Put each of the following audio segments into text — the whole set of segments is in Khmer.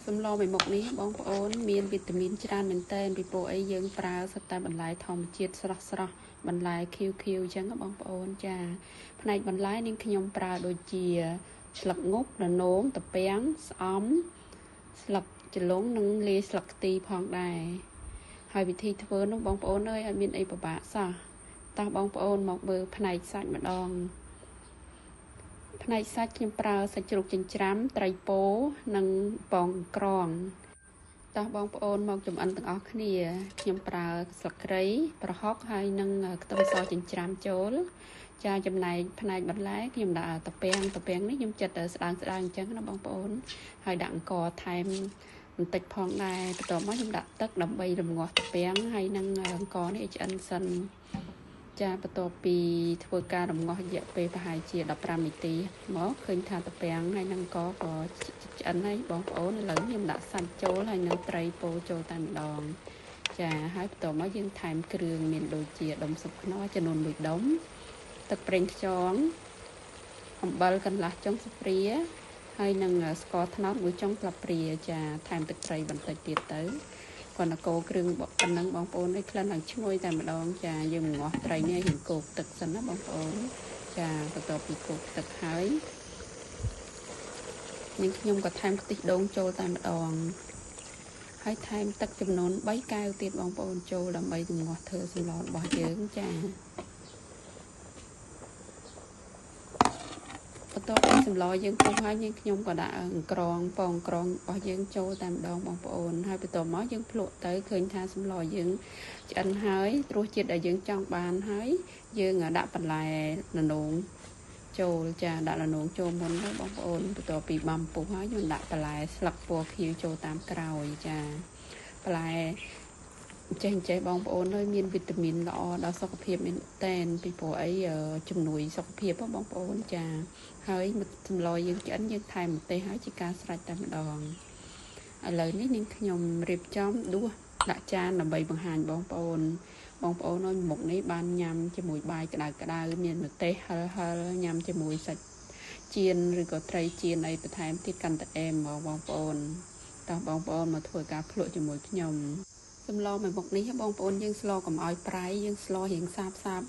សម្លមួយមុខនេះបងប្អូនមានវីតាមីនច្រើនមែនទែនពីព្រោះអីយើងប្រើសុទ្ធតែបន្លែធម្មជាតិស្រស់ស្រស់បន្លែខៀវខៀវអញ្ចឹងបងប្អូនចាផ្នែកបន្លែនាងខ្ញុំប្រើដូចជាស្លឹកងប់រនោងតាពាំងស្អំស្លឹកជ្រលងនិងលាយស្លឹកខ្ទីផងដែរហើយវិធីធ្វើនោះបងប្អូនអើយអត់មានអីពិបាកសោះតោះបងប្អូនមកមើលផ្នែកសាច់ម្ដងផ្នែកសាច់ខ្ញុំប្រើសាច់ជ្រូកចិញ្ច្រាំត្រីពោនិងពងក្រងតោះបងប្អូនមកចម្អិនទាំងអស់គ្នាខ្ញុំប្រើស្លឹកគ្រៃប្រហុកហើយនិងខ្ទឹមសចិញ្ច្រាំចូលចាចំណែកផ្នែកបន្លែខ្ញុំដាក់តាពាំងនេះខ្ញុំចិត្តស្ដើងស្ដើងអញ្ចឹងណាបងប្អូនហើយដាក់អង្ករថែមបន្តិចផងដែរបន្ទាប់មកខ្ញុំដាក់ទឹកដើម្បីរំងាស់តាពាំងហើយនិងអង្ករនេះឲ្យឆ្អិនសិនចាបន្ទាប់ពីធ្វើការរំងាស់រយៈពេលប្រហែលជា15នាទីមកឃើញថាតាពាំងហើយនិងអង្ករក៏ឆ្អិនហើយបងប្អូនឥឡូវខ្ញុំដាក់សាច់ចូលហើយនិងត្រីពោចូលតែម្ដងចាហើយបន្ទាប់មកយើងថែមគ្រឿងមានដូចជាដុំស៊ុបខ្នុរចំនួន1ដុំទឹកប្រេងខ្យងអំបិលកន្លះចុងស្លាបព្រាហើយនឹងស្ករត្នោត1ចុងស្លាបព្រាចាថែមទឹកត្រីបន្តិចទៀតទៅគាត់នគរគ្រឿងប៉ុណ្ណឹងបងប្អូននេះក្លិនឡើងឈ្ងុយតែម្ដងចាយើងងាស់ត្រីនេះយើងកូរទឹកសិនណាបងប្អូនចាបន្ទាប់ពីកូរទឹកហើយនាងខ្ញុំក៏ថែមខ្ទិះដូងចូលតែម្ដងហើយថែមទឹកចំនួន3កែវទៀតបងប្អូនចូលដើម្បីរំងាស់ធ្វើសម្លរបស់យើងចាបន្ទាប់ពីសម្លយើងពុះហើយយើងខ្ញុំក៏ដាក់អង្ក្រងពងក្រងរបស់យើងចូលតែម្ដងបងប្អូនហើយបន្ទាប់មកយើងភ្លក់ទៅឃើញថាសម្លយើងឆ្អិនហើយរសជាតិដែលយើងចង់បានហើយយើងដាក់បន្លែល្នងចូលចាដាក់ល្នងចូលមុនទៅបងប្អូនបន្ទាប់ពីបំពុះហើយយើងដាក់បន្លែស្លឹកពណ៌ខៀវចូលតាមក្រោយចាបន្លែចេះបងប្អូនហើយមានវីតាមីនល្អដល់សុខភាពមែនតែនពីព្រោះអីជំនួយសុខភាពបងប្អូនចាហើយសម្លយើងឆ្អិនយើងថែមម្ទេសហើយជាការស្រេចតែម្ដងឥឡូវនេះនាងខ្ញុំរៀបចំដួសដាក់ចានដើម្បីបង្ហាញបងប្អូនបងប្អូនអើយមុខនេះបានញ៉ាំជាមួយបាយក្តៅៗមានម្ទេសហិលៗញ៉ាំជាមួយសាច់ចៀនឬក៏ត្រីចៀនអីបន្ថែមទៀតកាន់តែអែមហ្មងបងប្អូនតោះបងប្អូនមកធ្វើការភ្លក់ជាមួយខ្ញុំសម្លមួយមុខនេះបងប្អូនយើងស្លកុំឲ្យប្រៃយើងស្លរៀងសាបសាប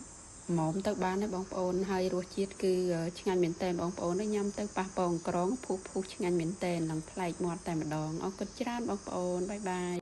ហ្មងទៅបានទេបងប្អូនហើយរសជាតិគឺឆ្ងាញ់មែនតើបងប្អូនញ៉ាំទៅប៉ះពងក្រងភុះភុះឆ្ងាញ់មែនតើនឹងប្លែកមាត់តែម្ដងអរគុណច្រើនបងប្អូនបាយបាយ។